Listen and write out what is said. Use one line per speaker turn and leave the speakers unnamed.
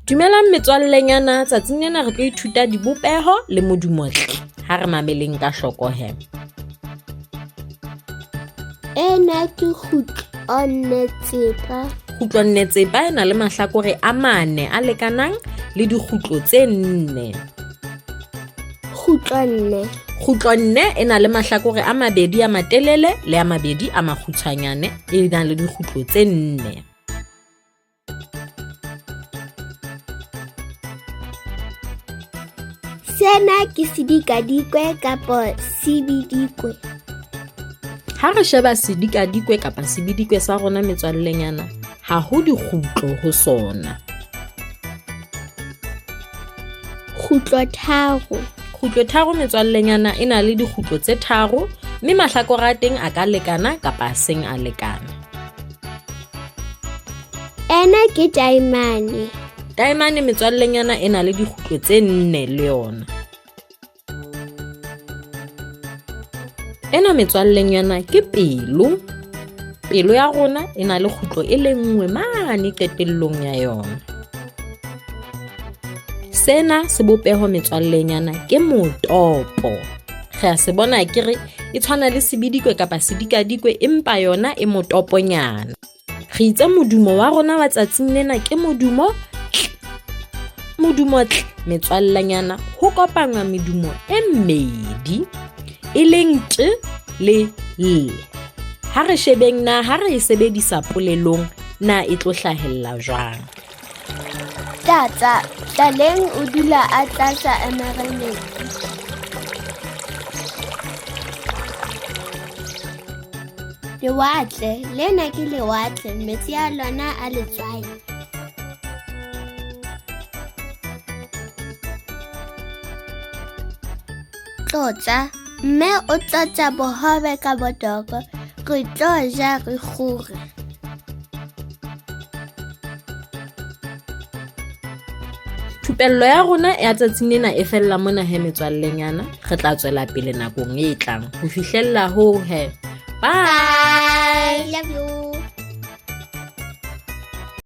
Dumelang metswallenyana, tsatsing lena re tlo ithuta dibopeho le modumo tle. Ha re mameleng ka hloko he.
Ena ke kgutlonnetsepa.
Kgutlonnetsepa e na le mahlakore a mane a lekanang le dikgutlo tse nne.
Kgutlonne.
Kgutlonne e na le mahlakore a mabedi a matelele le a mabedi a makgutshwanyane e na le dikgutlo tse nne.
Sena ke sedikadikwe kapa sebidikwe.
Ha re sheba sedikadikwe kapa sebidikwe sa rona metswallenyana, ha ho dikgutlo ho sona.
Kgutlo tharo.
Kgutlo tharo metswallenyana e na le dikgutlo tse tharo mme mahlakore a teng a ka lekana kapa a seng a lekana.
Ena ke taemane.
Taemane metswallenyana e na le dikgutlo tse nne le yona. Ena metswallenyana ke pelo. Pelo ya rona e na le kgutlo e le nngwe mane qetellong ya yona. Sena sebopeho metswallenyana ke motopo. Re a se bona ke re e tshwana le sebidikwe kapa sedikadikwe empa yona e motoponyana. Re itse modumo wa rona wa tsatsing lena ke modumo tl. Modumo tl metswallanyana ho kopangwa medumo e mmedi e leng t le l. Ha re shebeng na ha re e sebedisa polelong na e tlo hlahella jwang.
Tlatsa, Tlaleng o dula a tlatsa emere metsi. Lewatle, lena ke lewatle, metsi a lona a letswai. Tlotsa, mme o tlotsa bohobe ka botoro, re tlo ja re kgore.
Thupello ya rona ya tsatsing lena e fella mona he metswallenyana. Re tla tswela pele nakong e tlang ho fihlella ho he. Bye.
Bye. Love you.